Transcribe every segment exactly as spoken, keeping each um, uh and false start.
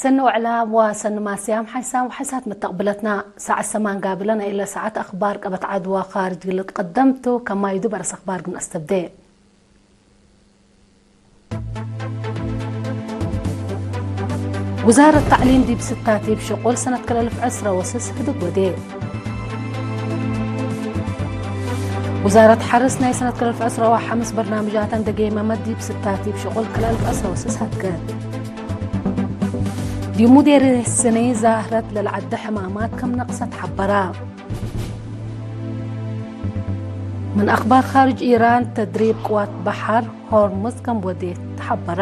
እኖ ዕላም ወሰኒ ማስያም ሓይሳም ወሓይሳት መተቅብለትና። ሳዐት ሰማን ጋብለ ናይ እለ ሳዐት አክባር ቀበት ዐድ ወካርጅ እግል ልትቀደም ቱ። ከማይ ዲብ አርስ አክባር እግል ነአስተብዴ። ውዛረት ተዕሊም ዲብ ስታቲብ ሸቁል ሰነት ክልኤ እልፍ ዕስረ ወስስ ህድግ ወዴ። ውዛረት ሐርስ ናይ ሰነት ክልኤ እልፍ ዕስረ ወሐምስ በርናምጃተን ደጌመመት ዲብ ስታቲብ ሸቁል ክልኤ እልፍ ዕስረ ወስስ ሀድገት። ዲብ ሙዴርየ ስኒ ዛህረት ለልዐደ ሕማማት ክም ነቅሰት ሐበራ። ምን አክባር ካርጅ፣ ኢራን ተድሪብ ቅዋት በሐር ሆርሙዝ ከም ወዴት ተሐበራ።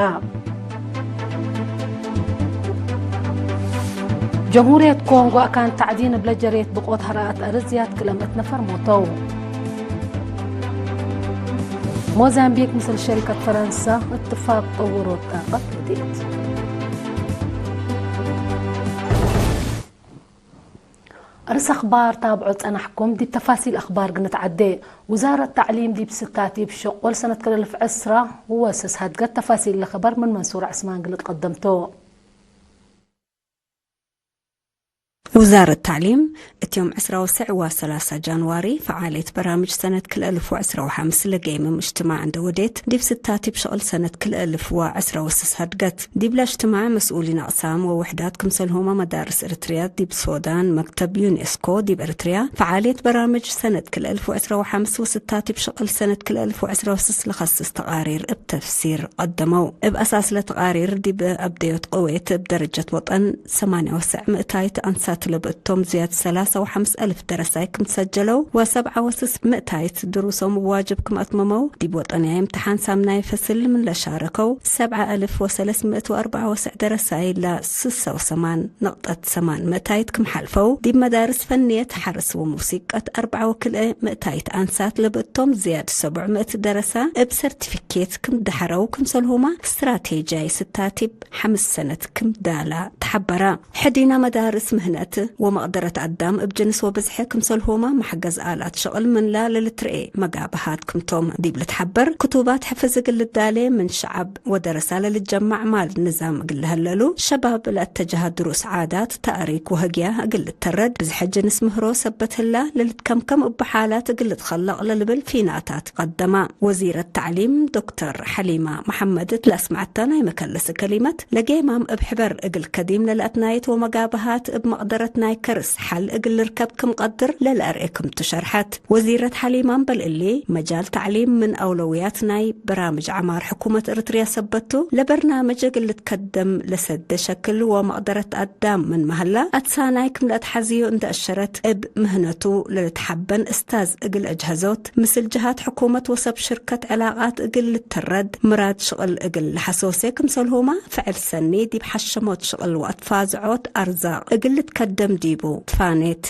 ጀምሁርየት ኮንጎ አካን ተዕዲን እብለ ጀሬት ብቆት ሀረአት አርዝ ዝያድ ክለ ምእት ነፈር ሞተው። ሞዛምቢክ ምስል ሸሪከት ፈረንሳ እትፋቅ ጠውሮ ጣቀት ወዴት። አርስ አክባር ታብዖ ጸናሕኩም። ዲብ ተፋሲል አክባር ግንትዓዴ። ውዛረት ተዕሊም ዲብ ስታቲብ ሸቁል ሰነት ክልኤ እልፍ ዕስረ ወስስ ሀድገት። ተፋሲል ለከበር ምን መንሱር ዐስማን ግልት ቀደምቶ። ውዛረት ተዕሊም እት ዮም ዕስራ ወሰዕ ወሰላሳ ጃንዋሪ ፈዓልየት በራምጅ ሰነት ክልኤ እልፍ ወዕስራ ወሐምስ ለጌምም እጅትማዕ እንደ ወዴት ዲብ ስታቲብ ሸቅል ሰነት ክልኤ እልፍ ወዕስራ ወስስ ሀድገት። ዲብለ እጅትማዕ መስኡሊን አቅሳም ወውሕዳት ክምሰልሁመ መዳርስ ኤረትርያ ዲብ ሶዳን፣ መክተብ ዩኔስኮ ዲብ ኤረትርያ፣ ፈዓልየት በራምጅ ሰነት ክልኤ እልፍ ወዕስራ ወሐምስ ወስታቲብ ሸቅል ሰነት ክልኤ እልፍ ወዕስራ ወስስ ለከስስ ተቃሪር እብ ተፍሲር ቀደመው። እብ አሳስ ለተቃሪር ዲብ አብደዮት ቅዌት እብ ደረጀት ወጠን ሰማንያ ወሰዕ ምእታይት አንሳት ለብእቶም ዝያድ ሰላሳ ወሐምስ አልፍ ደረሳይ ክም ሰጀለው ወሰብዓ ወስስ ምእታይት ድሩሶም ዋጅብ ክም አትመመው፣ ዲብ ወጠንያይ እምትሓን ሳምናይ ፈስል ምን ለሻረከው ሰብዓ አልፍ ወሰለስ ምእት ወአርበዓ ወሰዕ ደረሳይ ለስሰ ወሰማን ነቅጠት ሰማን ምእታይት ክም ሐልፈው፣ ዲብ መዳርስ ፈንየት ሐርስ ወሙሲቀት አርበዓ ወክልኤ ምእታይት አንሳት ለብእቶም ዝያድ ሰቡዕ ምእት ደረሳ እብ ሰርቲፊኬት ክም ደሐረው፣ ክምሰልሁማ ስትራቴጂያይ ስታቲብ ሐምስ ሰነት ክም ዳላ ተሐበራ። ሕዲና መዳርስ ምህነት ወመቅደረት አዳም እብ ጅንስ ወብዝሐ ክምሰልሁማ መሕገዝ አላት ሸቅል ምንላ ለልትርኤ መጋብሃት ክምቶም ዲብ ልትሐበር፣ ክቱባት ሕፍዝ እግል ልዳሌ ምን ሸዐብ ወደረሳ ለልትጀማዕ ማል ንዛም እግል ለሀለሉ ሸባብ ለአተጀሀ ድሩስ ዓዳት፣ ተእሪክ ወህግያ እግል ልተረድ ብዝሐ ጅንስ ምህሮ ሰበት ህላ ለልትከምከም እቡ ሓላት እግል ልትከለቅ ለልብል ፊናታት ቀደማ። ወዚረት ተዕሊም ዶክተር ሐሊማ መሐመድ እት ለአስመዐታ ናይ መከለስ ከሊመት፣ ለጌማም እብ ሕበር እግል ከዲም ለለአትናይት ወመጋብሃት እብ መቅደረት ናይ ከርስ ሐል እግል ልርከብ ክም ቀድር ለለአርኤ ክምቱ ሸርሐት። ወዚረት ሐሊማም በል እሊ፣ መጃል ተዕሊም ምን አውለውያት ናይ በራምጅ ዐማር ሕኩመት እርትርያ ሰበት ቱ፣ ለበርናምጅ እግል ልትከደም ለሰደ ሸክል ወመቅደረት አዳም ምን መሀላ አትሳናይ ክም ለአትሐዝዩ እንደ አሸረት፣ እብ ምህነቱ ለልትሐበን እስታዝ እግል አጅሀዞት፣ ምስል ጀሃት ሕኩመት ወሰብ ሽርከት ዕላቃት እግል ልትረድ፣ ምራድ ሽቅል እግል ለሐሶሴ ክምሰልሁማ ፍዕል ሰኒ ዲብ ሐሸሞት ሽቅል ወአትፋዝዖት አርዛቅ እግል ልትከደም ዲቡ ትፋኔት።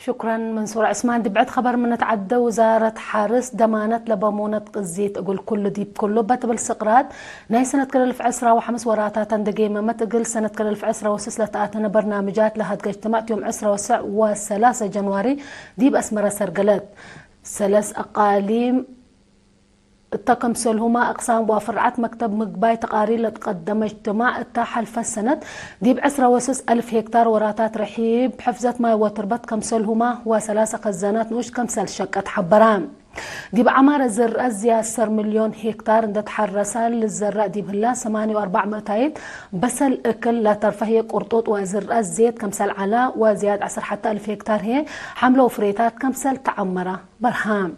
ሹክረን መንሱር ዕስማን። ዲብ ብዕድ ኸበር ምን ንትዐደ፣ ውዛረት ሐርስ ደማነት ለበ ሙነት ቅዚት እግል ኩሉ ዲብ ኩሉ በትብል ስቅራት፣ ናይ ሰነት ክልኤ እልፍ ዕስራ ወሐምስ ወራታተ እንዴ ጌመመት፣ እግል ሰነት ክልኤ እልፍ ዕስራ ወስስ ለተአተነ በርናምጃት ለሀድገ እጅትማዕ ዮም ዕስራ ወሰዕ ወሰላሰ ጀንዋሪ ዲብ አስመረ ሰርገለት። ሰለስ አቃሊም እተ ክምሰልሁመ አቅሳም ወፍርዓት መክተብ ምግባይ ተቃሪር ለትቀደመ እጅትማዕ፣ እተ ሐልፈ ሰነት ዲብ ዕስራ ወስስ አልፍ ሄክታር ወራታት ርሒብ፣ ሕፍዘት ማይ ወትርበት ክምሰልሁመ ወሰላሰ ከዛናት ንኡሽ ክምሰል ሸቀት ሐበራ። ዲብ ዐማረ ዝርአ ዝያድ ሰር ሚልዮን ሄክታር እንዴ ተሐረሰ፣ ልዘረእ ዲብ ህላ ሰማንያ ወአርበዕ ምእታይት በሰል እክል ለተርፈ ህዬ፣ ቅርጡጥ ወዝርአ ዜት ክምሰል ዐላ ወዝያድ ዐስር ሐተ አልፍ ሄክታር ህዬ ሐምለ ወፍሬታት ክምሰል ተዐመረ። በርሃም።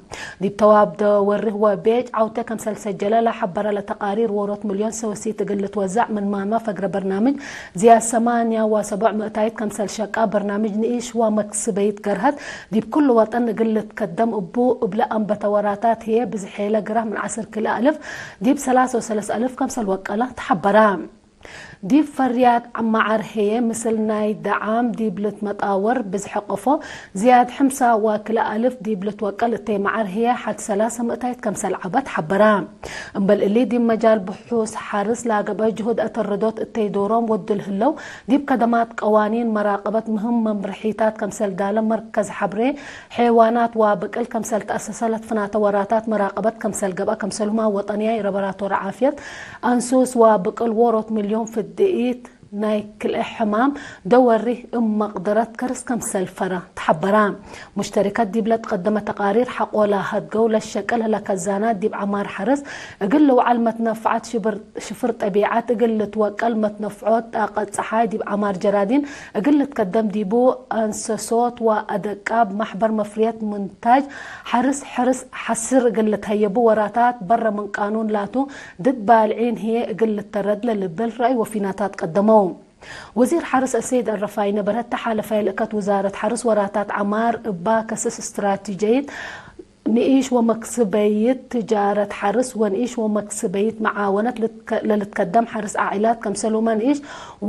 ዲብ ተዋብደ ወሪህ ወቤጅ ዐውቴ ከምሰል ሰጀለ ለሐበረ ለተቃሪር ዎሮት ሚልዮን ሰውሲት እግል ልትወዘዕ ምን ማመ ፈግረ በርናምጅ ዝያድ ሰማንያ ወሰቦዕ ምእታይት ከምሰል ሸቃ በርናምጅ ንኢሽ ወመክስበይት ገርሀት ዲብ ኩሉ ወጠን እግል ልትከደም እቡ እብለ አንበተ ወራታት ህዬ ብዝሔ ለግራህ ምን ዐስር ክልኤ አልፍ ዲብ ሰላሰ ወሰለስ አልፍ ከምሰል ወቀለ ተሐበረ። ዲብ ፈርያት መዓር ህዬ፣ ምስል ናይ ደዓም ዲብ ልትመጣወር ብዝሒ ቀፎ ዝያድ ሕምሳ ወክልኤ አልፍ ዲብ ልትወቀል እተይ መዓር ህዬ፣ ሐድ ሰላሰ ምእታይት ከምሰል ዐበት ሐበራ። እምበል እሊ፣ ዲብ መጃል ብሑስ ሐርስ ለገብአ ጅሁድ አተረዶት እተይ ዶሮም ወዱ ለህለው፣ ዲብ ከደማት ቀዋኒን መራቀበት ምህም መምርሒታት ከምሰል ዳለ መርከዝ ሐብሬ ሔዋናት ወብቅል ከምሰል ተአሰሰ ለትፍናተ ወራታት መራቀበት ከምሰል ገብአ፣ ከምሰልሁማ ወጠንያይ ለቦራቶሪ ዓፍየት አንሱስ ወብቅል ዎሮት ሚልዮን ፍድኢት ናይ ክልኤ ሕማም ደወሪ እብ መቅደረት ከርስ ከምሰል ፈረ ተሐበራ። ሙሽተሪከት ዲብ ለትቀደመ ተቃሪር ሐቆ ለሀድገው ለሸቅል ህለ ከዛናት ዲብ ዐማር ሐርስ እግል ልውዓል መትነፍዓት ሽብር ሽፍር ጠቢዐት እግል ልትወቀል መትነፍዖት ጣቀት ጸሓይ ዲብ ዐማር ጀራዲን እግል ልትከደም ዲቡ አንሰሶት ወአደቃብ ማሕበር መፍርየት ሙንታጅ ሐርስ ሕርስ ሐስር እግል ልትሀየቡ ወራታት በረ ምን ቃኑን ላቱ ድድ ባልዒን ህዬ እግል ልተረድ ለልብል ረአይ ወፊናታት ቀደመው። ወዚር ሐርስ አሰይድ አረፋይነ በርሀት ተሓለፋይ ልእከት ውዛረት ሐርስ ወራታት ዐማር እባ ከስስ እስትራቲጀይት ንኢሽ ወመክስበይት ትጃረት ሐርስ ወንኢሽ ወመክስበይት መዓወነት ልትከ-፣ ለልትከደም ሐርስ ዓኢላት፣ ከምሰልሁመ ንኢሽ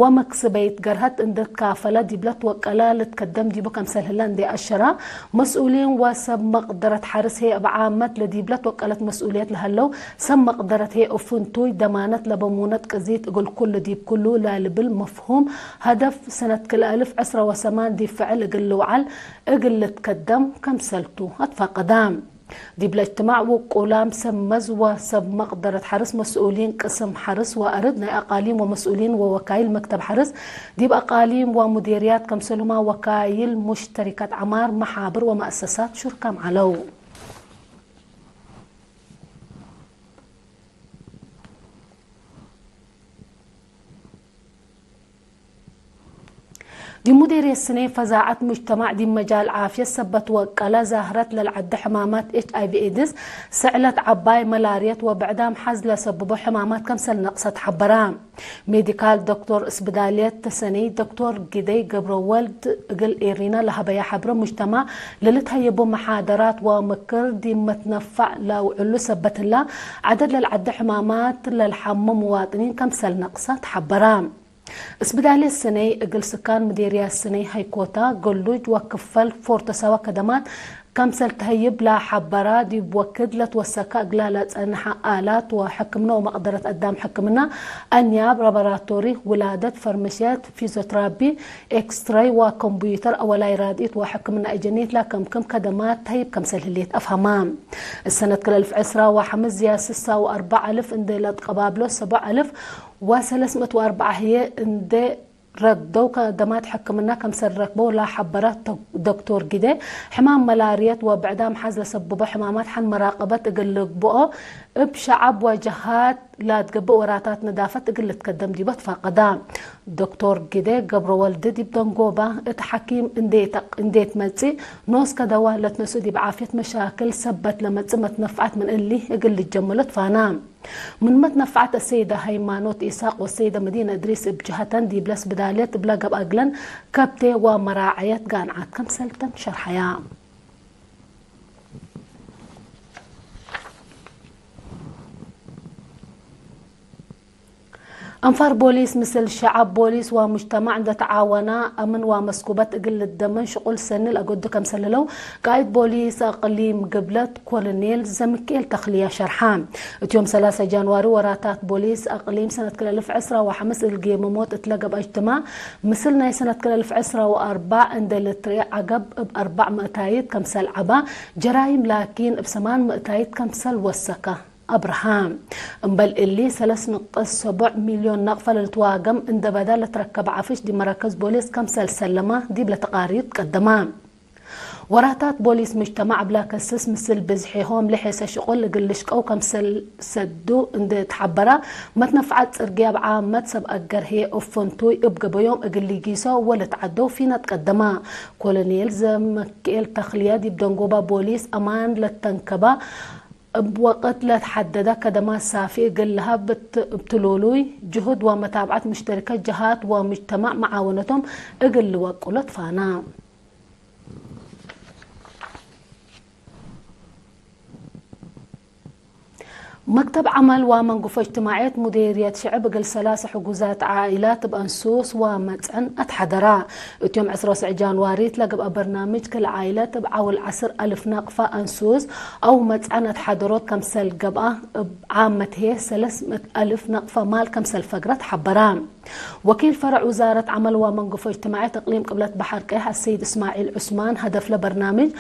ወመክስበይት ገርሀት እንዴ ትካፈለ ዲብለ ትወቀለ ልትከደም ዲቡ ከምሰል ህለ እንዴ አሸራ፣ መስኡሊን ወሰብ መቅደረት ሐርስ ህዬ እብ ዓመት ለዲብለ ትወቀለት መስኡልየት ለሀለው ሰብ መቅደረት ህዬ እብ ፍንቱይ ደማነት ለበ ሙነት ቅዚት እግል ኩሉ ዲብ ኩሉ ለልብል መፍሁም፣ ሀደፍ ሰነት ክልኤ አልፍ ዕስረ ወሰማን ዲብ ፍዕል እግል ልውዓል እግል ልትከደም ከምሰልቱ አትፋቀዳ። ዲብለ እጅትማዕ ውቁላም ሰብ መዝ ወሰብ መቅደረት ሐርስ፣ መስኡሊን ቅስም ሐርስ ወአርድ ናይ አቃሊም ወመስኡሊን ወወካይል መክተብ ሐርስ ዲብ አቃሊም ወሙዴርያት፣ ከምሰልሁማ ወካይል ሙሽተሪካት ዐማር፣ መሓብር ወመአሰሳት ሹርካም ዐለው። ዲብ ሙዴርየት ስኔ ፈዛዐት ሙጅተማዕ ዲብ መጃል ዓፍየት ሰበት ወቀለ ዛህረት ለልዐደ ሕማማት ኤች አይ ቪ ኤድስ ሰዕለት ዐባይ መላርየት ወብዕዳም ሐዝ ለሰብቦ ሕማማት ከምሰል ነቅሰት ሐበራ። ሜዲካል ዶክቶር እስብዳልየት ተሰነይ ዶክቶር ግደይ ገብረወልድ እግል ኤሪና ለሀበያ ሐብረ ሙጅተማዕ ለልትሀየቦ መሓደራት ወምክር ዲብ መትነፋዕ ለአውዕሉ ሰበት ህላ ዐደድ ለልዐደ ሕማማት ለልሐሙ ምዋጥኒን ከምሰል ነቅሰት ሐበራ። እስብዳልየት ስነይ እግል ስካን ምዴርያት ስነይ ሀይኮታ፣ ገሉጅ ወክፈል ፎርቶ ሰባ ከደማት ከምሰል ተህይብ ለሐበራ፣ ዲብ ወክድ ለትወሰከ እግላ ለጸንሐ አላት ወሕክምነ ወመቅደረት አዳም ሕክምና፣ አንያብ፣ ላቦራቶሪ፣ ውላደት፣ ፈርመሽየት፣ ፊዝዮትራፒ፣ ኤክስረይ ወኮምቡዩተር፣ አወላይ ራድኢት ወሕክምና እጀኒት ለከምክም ከደማት ተህይብ ከምሰል ህሌት አፍሀማ። እሰነት ክል አልፍ ዕስራ ወሐምስ ዝያድ ስሳ ወአርበዕ አልፍ እንዴ ለትቀባብሎ ሰብዕ አልፍ ወሰለስ ምእት ወአርበዕ ህዬ እንዴ ረግደው ከደማት ሕክምና ከምሰል ረክበው ለሐበረ ዶክቶር ጊዴ፣ ሕማም መላርየት ወብዕዳም ሐዝ ለሰብቦ ሕማማት ሐን መራቀበት እግል ልግብኦ፣ እብ ሸዐብ ወጀሃት ለአትገብእ ወራታት ነዳፈት እግል ልትከደም ዲቡ ትፋቀዳ። ዶክቶር ጊዴ ገብረወልድ ዲብ ደንጎባ እት ሐኪም እንዴ ተቅ-፣ እንዴ ትመጽእ፣ ኖስከ ደዋ ለትነስኡ ዲብ ዓፍየት መሻክል ሰበት ለመጽእ መትነፍዓት ምን እሊ እግል ልትጀምሎ ትፋና። ምን መትነፍዓት አሰይደ ሃይማኖት ኢሳቅ ወሰይደ መዲነ እድሪስ እብ ጀሀተን፣ ዲብለ ስብዳልየት እብለ ገብአ እግለን ከብቴ ወመራዐየት ጋንዓት ከምሰልተን ሸርሐያ። አንፋር ቦሊስ ምስል ሸዐብ፣ ቦሊስ ወሙጅተማዕ እንዴ ተዓወና፣ አምን ወመስኩበት እግል ልደመን ሽቁል ሰኒ ለአገዱ ከምሰል ህለው፣ ቃእድ ቦሊስ አቅሊም ግብለት ኮሎኔል ዘምክኤል ተክልየ ሸርሐ። እት ዮም ሰላሰ ጃንዋሪ ወራታት ቦሊስ አቅሊም ሰነት ክልኤ አልፍ ዕስራ ወሐምስ እልጌ መሞት እትለ ገብአ እጅትማዕ፣ ምስል ናይ ሰነት ክልኤ አልፍ ዕስራ ወአርበዕ እንዴ ልትርኤ ዐገብ እብ አርበዕ ምእታይት ከምሰል ዐባ፣ ጀራይም ላኪን እብ ሰማን ምእታይት ከምሰል ወሰከ። አብርሃም። እምበል እሊ፣ ሰለስ ንቅጥ ሰቦዕ ሚልዮን ነቅፈ ለልትዋገም እንዴ በዳ ለትረከበ ዐፍሽ ዲብ መራከዝ ቦሊስ ከምሰል ሰለማ ዲብለ ተቃሪር ትቀደማ። ወራታት ቦሊስ ሙጅተማዕ እብላ ከስስ ምስል ብዝሒሆም ለሔሰ ሽቁል እግል ልሽቀው ከምሰል ሰዱ እንዴ ተሐበራ፣ መትነፍዓት ጽርግያ እብ ዓመት ሰብ አገር ህዬ እብ ፍንቱይ እብ ገበዮም እግል ሊጊሶ ወልትዓደው ፊነ ትቀደማ። ኮሎኔል ዘመክኤል ተክልየ ዲብ ደንጎባ ቦሊስ አማን ለተንከባ፣ እብ ወቅት ለትሐደደ ከደማት ሳፊ እግል ለሀብ እት-፣ እብ ትሉሉይ ጅሁድ ወመታብዐት ሙሽተሪከት ጀሃት ወሙጅተማዕ መዓወነቶም እግል ልወቅሎ ትፋና። መክተብ ዐመል ወመንግፎ እጅትማዕየት ሙዴርየት ሽዕብ እግል ሰላሰ ሕጉዛት ዓኢላት እብ አንሱስ ወመጽዐን አትሐደራ። እት ዮም ዕስራ ወሰዕ ጃንዋሪት ለገብአ በርናምጅ ክል ዓኢለት እብ ዐውል ዐስር አልፍ ነቅፈ አንሱስ አው መጽዐን አትሐደሮት ከምሰል ገብአ፣ እብ ዓመት ህዬ ሰለስ ምእት አልፍ ነቅፈ ማል ከምሰል ፈግረ ተሐበራ። ወኪል ፈረዕ ውዛረት ዐመል ወመንግፎ እጅትማዕየት እቅሊም ቅብለት በሐር ቀየሕ አሰይድ እስማዒል ዑስማን፣ ሀደፍለ በርናምጅ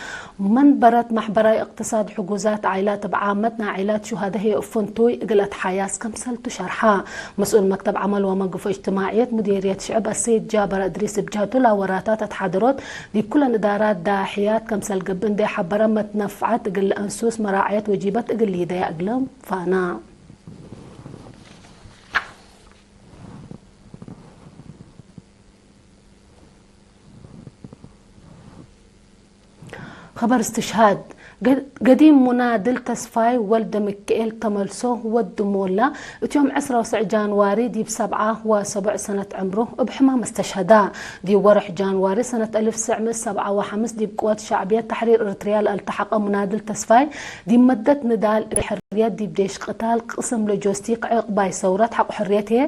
መንበረት ማሕበራዊ እቅትሳድ ሕጉዛት ዓኢላት እብ ዓመት ናይ ዓኢላት ሹሀደ ህዬ እብ ፍንቱይ እግል አትሓያስ ከምሰልቱ ሸርሐ። መስኡል መክተብ ዐመል ወመንግፎ እጅትማዕየት ሙዴርየት ሽዕብ አሰይድ ጃበር እድሪስ እብ ጀህቱ፣ ለወራታት አትሓደሮት ዲብ ኩለን እዳራት ዳሕያት ከምሰል ገብእ እንዴ ሐበረ፣ መትነፍዐት እግል ለአንሱስ መራዕየት ወጂበት እግል ሊደያ እግልም ፋና። ኸበር እስትሽሃድ፣ ገ-፣ ገዲም ሙናድል ተስፋይ ወልደ ምክኤል ተመልሶ ወድ ሞላ፣ እት ዮም ዕስራ ወሰዕ ጃንዋሪ ዲብ ሰብዓ ወሰቡዕ ሰነት ዕምሩ እብ ሕማም እስተሽሀዳ። ዲብ ወርሕ ጃንዋሪ ሰነት አልፍ ትስዕ ምእት ሰብዓ ወሐምስ ዲብ ቅወት ሸዕብየት ተሕሪር ኤረትርያ ለአልተሐቀ ሙናድል ተስፋይ፣ ዲብ መደት ንዳል እብ ሕርየት ዲብ ዴሽ ቅታል ቅስም ሎጂስቲክ ዕቅባይ ሰውረት ሐቆ ሕርየት ህዬ፣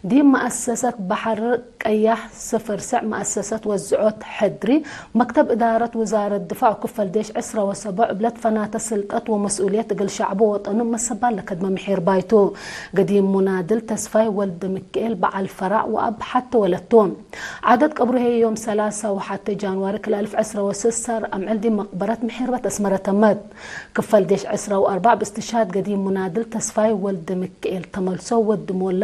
ዲብ መአሰሰት በሐር ቀያሕ ስፍር ስዕ መአሰሰት ወዝዖት ሕድሪ፣ መክተብ እዳረት ውዛረት ድፋዕ ወክፈል ዴሽ ዕስራ ወሰቡዕ እብ ለትፈናተ ስልጠት ወመስኡልየት እግል ሸዕቡ ወጠኑ መሰባል ለከድመ ምሒር ባይቱ። ገዲም ሙናድል ተስፋይ ወልድ ምክኤል በዓል ፈራዕ ወአብ ሐቲ ወለት ቱ። ዓደት ቀብሩ ህዬ ዮም ሰላሳ ወሐቲ ጃንዋሪ ክል አልፍ ዕስራ ወስስ ሰር አምዕል ዲብ መቅበረት ምሒርበት አስመረ ተመት። ክፈል ዴሽ ዕስራ ወአርበዕ ብእስትሽሃድ ገዲም ሙናድል ተስፋይ ወልድ ምክኤል ተመልሶ ወድ ሞላ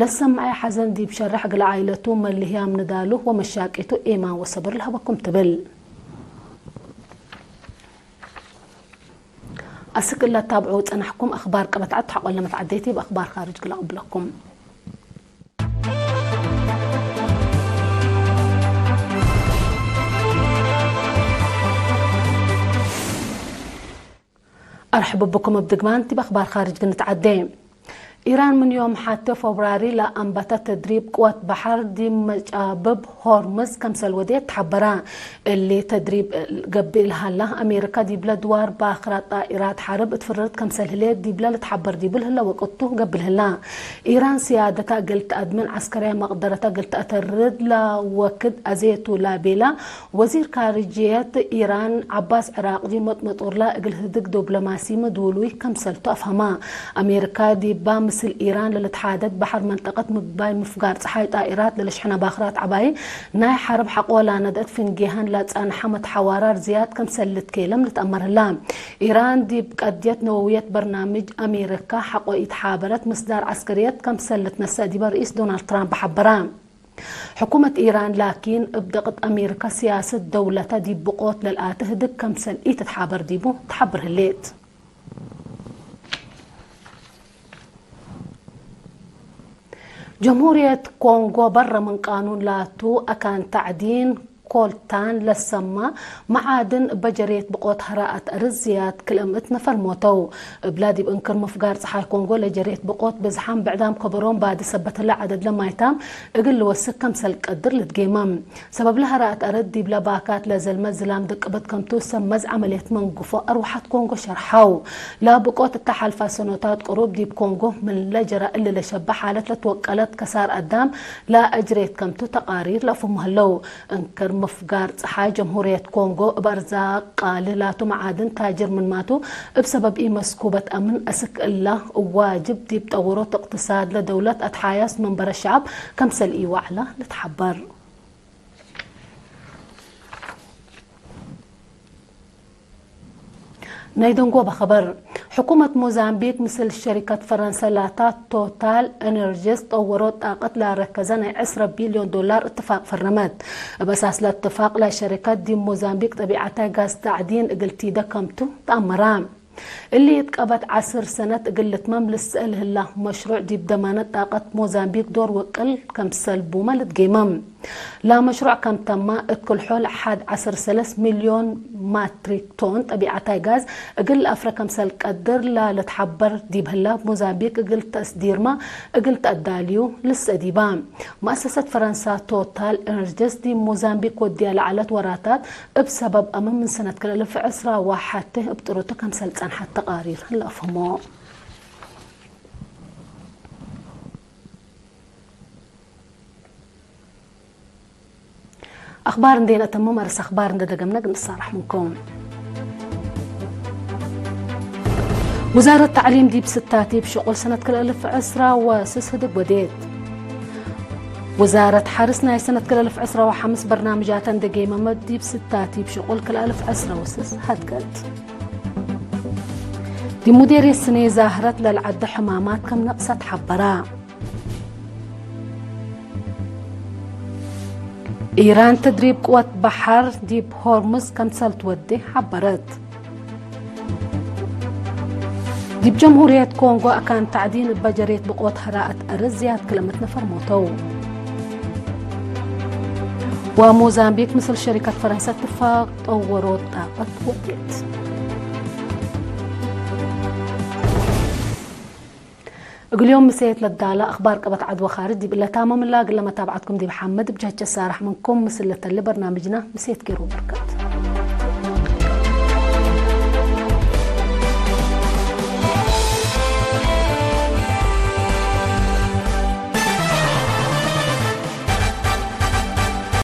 ለሰምዐ ሐዘን ዲብ ሸርሕ እግል ዓኢለቱ መልህያም ንዳሉ ወመሻቂቱ ኤማን ወሰብር ለሀበኩም ትብል። አስክ እለ ታብዑ ጸናሕኩም አኽባር ቀበት ዐድ ሐቆለ መትዓደይቲ እብ አኽባር ካርጅ እግል አቅብለኩም። አርሕብ ብኩም እብ ድግማን ዲብ አኽባር ካርጅ ግንትዓዴ። ኢራን ምን ዮም ሐቴ ፎብራሪ ለአንበተ ተድሪብ ቅወት በሐር ዲብ መጫብብ ሆርምዝ ከምሰል ወዴት ተሐበረ። እሊ ተድሪብ ገብእ ለሀላ፣ አሜሪካ ዲብለ ድዋር ባክራት ጣኢራት ሐርብ እት ፍርርት ከምሰል ህሌት ዲብለ ልትሐበር ዲቡ ለህለ ወቅቱ ገብእ ለህላ። ኢራን ስያደታ እግል ተአድምን፣ ዐስከርያይ መቅደረታ እግል ተአተርድ ለወክድ አዜቱ ላቤላ፣ ወዚር ካርጅየት ኢራን ዐባስ ዕራቅጂ መጥመጡርላ እግል ህድግ ዶብለማሲመ ዱሉይ ከምሰልቱ አፍሀማ። አሜሪካ ዲባ ምስል ኢራን ለልትሓደድ በሐር መንጠቀት ምግባይ ምፍጋር ጸሓይ ጣኢራት ለልሽሕነ ባክራት ዐባይ ናይ ሐርብ ሐቆ ላነደአት ፍንጌሀን ለጸንሐ መትሐዋራር ዝያድ ከምሰል ልትኬለም ልትአመር ህላ። ኢራን ዲብ ቀድየት ነወውየት በርናምጅ አሜሪካ ሐቆ ኢትሓበረት ምስዳር ዐስከርየት ከምሰል ልትነሰእ ዲበ ርኢስ ዶናልድ ትራምፕ ሐበራ። ሕኩመት ኢራን ላኪን፣ እብ ደቅት አሜሪካ ስያሰት ደውለተ ዲብ ብቆት ለልአቲ ህድግ ከምሰል ኢትትሓበር ዲቡ ተሐብር ህሌት። ጀምሁርየት ኮንጎ በረ ምን ቃኑን ላቱ አካን ተዕዲን ኮልታን ለሰማ መዓድን እበ ጀሬት ብቆት ሀራአት አርድ ዝያድ ክልኤ ምእት ነፈር ሞተው። እብላ ዲብ እንክር ምፍጋር ጸሓይ ኮንጎ ለጀሬት ብቆት ብዝሓም ብዕዳም ከበሮም ባዲ ሰበት ህለ ዐደድ ለማይታም እግል ልወስክ ከምሰል ቀድር ልትጌመም። ሰበብ ለሀራአት አርድ ዲብለ ባካት ለዘልመት ዝላም ድቅብት ከምቱ ሰመዝ ዐመልየት መንግፎ አርወሐት ኮንጎ ሸርሐው። ለብቆት እተ ሐልፋ ሰኖታት ቅሩብ ዲብ ኮንጎ ምን ለጀራ እሊ ለሸበ ሓለት ለትወቀለት ከሳር አዳም ለአጅሬት ከምቱ ተቃሪር ለአፍህሙ ህለው። እንክር ምፍጋር ጸሓይ ጀምሁርየት ኮንጎ እብ አርዛቅ ቃሊ ላቱ መዓድን ታጅር ምንማቱ፣ እብ ሰበብ ኢመስኩበት አምን አስክ እላ ዋጅብ ዲብ ጠውሮት እቅትሳድ ለደውለት አትሓያስ መንበረ ሸዐብ ከምሰል ኢወዐላ ልትሓበር። ናይ ደንጎበ ኸበር። ሕኩመት ሞዛምቢክ ምስል ሸሪከት ፈረንሰ ላታ ቶታል ኤነርጂስ ጠወሮት ጣቀት ላረከዘ ናይ ዕስረ ቢልዮን ዶላር እትፋቅ ፈረመት። እብ አሳስ ለእትፋቅ፣ ለሸሪከት ዲብ ሞዛምቢክ ጠቢዐታይ ጋዝ ተዕዲን እግል ቲደ ከምቱ ተአመራ። እሊ እት ቀበት ዐስር ሰነት እግል ልትመም ልሰአል ህላ መሽሩዕ ዲብ ደማነት ጣቀት ሞዛምቢክ ዶር ወቅል ከምሰል ቡመ ልትጌመም። ለመሽሩዕ ከም ተማ፣ እት ክል-ሖል ሐድ ዐስር ሰለስ ሚልዮን ማትሪክ ቶን ጠቢዐታይ ጋዝ እግል ለአፍረ ከምሰል ቀድር ለልትሐበር ዲብ ህላ፣ ሞዛምቢክ እግል ተስዲርመ እግል ተአዳልዩ ልሰአ ዲባ። መአሰሰት ፈረንሳ ቶታል ኤነርጂስ ዲብ ሞዛምቢክ ወድያ ለዐለት ወራታት እብ ሰበብ አምን ምን ሰነት ክልኤ አልፍ ዕስራ ወሐቴ እብ ጥሩቱ ከምሰል ጸንሐት ተቃሪር ለአፍህሞ። አኽባር እንዴ ነአተምም አርስ አኽባር እንዴ ደገምነ እግል ንሳረሕ ምንኩም። ውዛረት ተዕሊም ዲብ ስታቲብ ሽቁል ሰነት ክልኤ አልፍ ዕስራ ወስስ ህድግ ወዴት። ውዛረት ሐርስ ናይ ሰነት ክልኤ አልፍ ዕስራ ወሐምስ በርናምጃተ እንዴ ጌመመት ዲብ ስታቲብ ሽቁል ክልኤ አልፍ ዕስራ ወስስ ሀድገት። ዲብ ሙዴርየት ስኔ ዛህረት ለልዐደ ሕማማት ከም ነቅሰት ሐበራ። ኢራን ተድሪብ ቅወት በሐር ዲብ ሆርሙዝ ከምሰል ትወዴ ሐበረት። ዲብ ጀምሁርየት ኮንጎ አካን ተዕዲን እበ ጀሬት ብቆት ሐራአት አርድ ዝያድ ክል ምእት ነፈር ሞተው። ወሞዛምቢክ ምስል ሸሪከት ፈረንሰ እትፋቅ ጠወሮት ጣቀት ወዴት። እግል ዮም ምሴት ለዳለ አኽባር ቀበት ዐድ ወኻርጅ ዲብ እለ ታመም እላ፣ እግል ለመታብዐትኩም ዲብ ሐመድ እብ ጀህቼ ሳረሕ ምንኩም። ምስል ለተሌ በርናምጅና ምሴት ጌሮ በርከት።